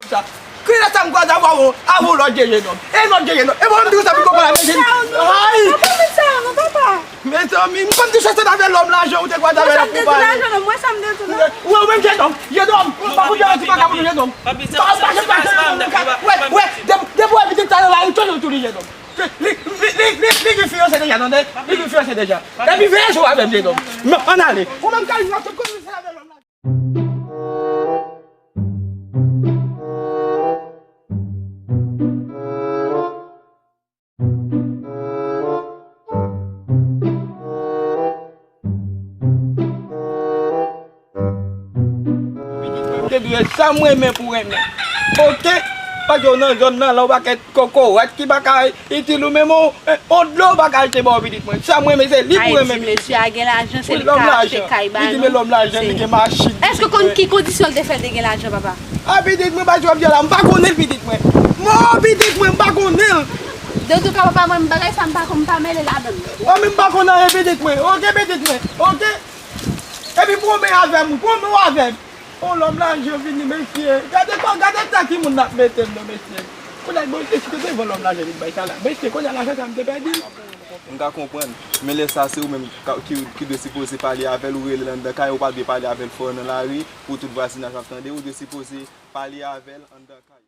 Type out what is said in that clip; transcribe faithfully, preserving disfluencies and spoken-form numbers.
Sa. Kilè sa m kwaze avè w, avè w lòt vye jenòm. E lòt vye jenòm. E mwen m di w sa pou kòkò la, men jenòm. Ay! Papa, met sa non, papa. Mezanmi, m konn di w se avè lòm lajan ou te kwaze avè l ap konpayi. Mwen sa m te di non. Ou menm jenòm, jenòm. M pa pou jenòm, ti pa ka pou jenòm. Papi, se pa, se pa, se pa, se pa, wè, wè, de, depi w wè pitit sa nan lari, toujou tou li jenòm. Li, li, li, li, li gen fiyanse deja, tande? Li gen fiyanse deja. Epi veye sou avè m, jenòm. Men, ann ale. Ou menm kay nan tout kote se avè lòm lajan. Te dwe sa m renmen pou renmen. Oke? Paske w nan zòn nan, la w pakèt kokorat ki pa ka itil ou menm, on, on dlo w pa ka achte ba w pitit mwen. Sa m renmen, se li pou renmen pitit mwen. Mesye a gen lajan, se li k ka achte kay ba nou. Li gen lòm lajan, li gen machin. Èske w konn ki kondisyon l te fè l te gen lajan, papa? A pitit mwen, pa jwe ap di la, m pa konnen l pitit mwen. Mò pitit mwen, m pa konnen l. De tout ka, papa mwen, bagay sa m pa konn, m pa mele ladan l. O, men m pa konn anyen pitit mwen. Oke, pitit mwen. Oke? Epi pwomen avè m, pwomen w avè m. O, lòm lajan vini, mesye. Gade kò, gade tan timoun n ap mete m nan, mesye. Kounye a, bon, mesye, se te devan lòm lajan vin bay sa la. Mesye, kounye a lajan sa m te pèdi. M ka konprann. Men lè sa, se ou menm ka, ki, ki dwe sipoze pale avè l, ou rele l anndan kay, ou pa dwe pale avè l fò nan lari, pou tout vwazinaj ap tande, ou dwe sipoze pale avè l anndan kay.